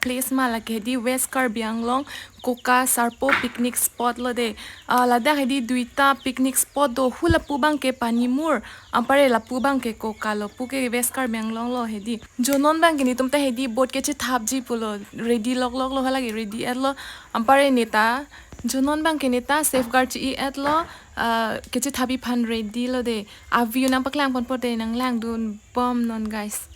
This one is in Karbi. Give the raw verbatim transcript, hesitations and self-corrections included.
Place ma lake hedi West Karbi Anglong Koka Sarpo picnic spot lo de. Ah, ladak hedi duita picnic spot do, hu lapu abang ke Panimur, anparke lapu abang ke Koka lo, pu ke West Karbi Anglong lo hedi. Jo non abang ke netum ta hedi boat kechethapji pulo, ready lok lok lo, halake ready et lo, anparke neta jo non abang ke neta safeguard chi-i et lo, ah, kechethapji aphan ready lo de. A view nangpaklang ponpo de, nanglangdun bom non guys.